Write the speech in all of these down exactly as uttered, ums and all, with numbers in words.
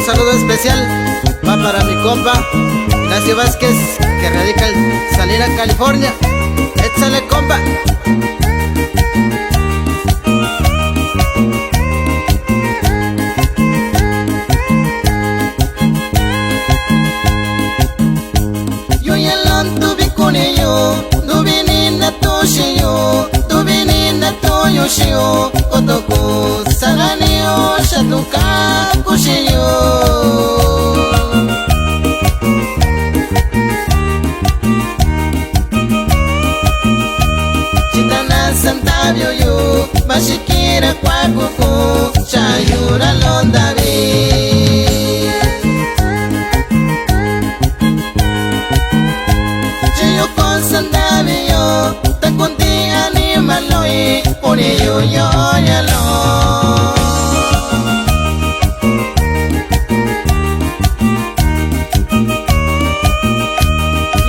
Saludo especial va para mi compa Ignacio Vázquez, que radica en Salinas, California. Échale, compa. Yo ya lo tuve con ello, tuve ni na toshi yo, tuve ni na toyo shio, kotoko sagani yo, shatuka kushi yo. Chitana santa bio yo, mashikira kwa kuku, chayura londa vi. Chiyo kosa ndavi yo, takunti animal loi, pone yo yo ya lo.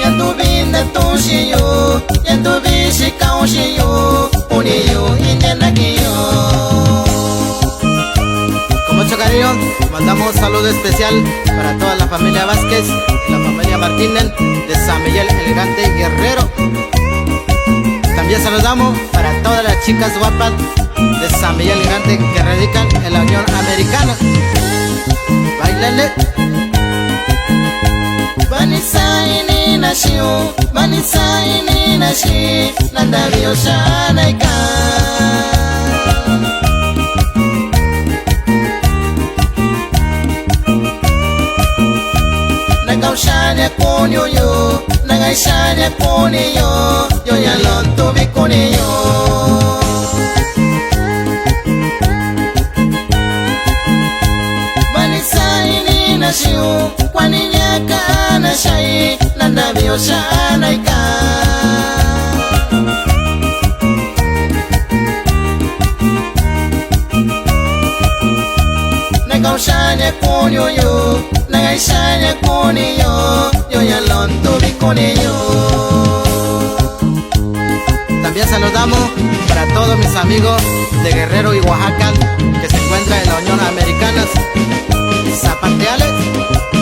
Ya tu vinda tu shi yo, ya tu vi shi kau shi yo, pone yo inda na ki yo. Con mucho cariño, mandamos un saludo especial para toda la familia Vázquez y la familia Martínez de San Miguel Elegante, Guerrero. También saludamos para todas las chicas guapas de San Miguel Elegante que radican en la Unión Americana. Bailale. Vanessa ini nació, Vanessa ini nací, nanda vio shanaika. Nagaushanya konyo yo, nagaishanya kone yo, yo ya lo tuve con ello. Vanessa ini nació, kwani nyaka na shai, nanda vio shanaika. Nagaushanya konyo yo, nagaishanya kone yo, yo ya lo tuve con ello. También saludamos para todos mis amigos de Guerrero y Oaxaca que se encuentran en la Unión Americana. Zapateales.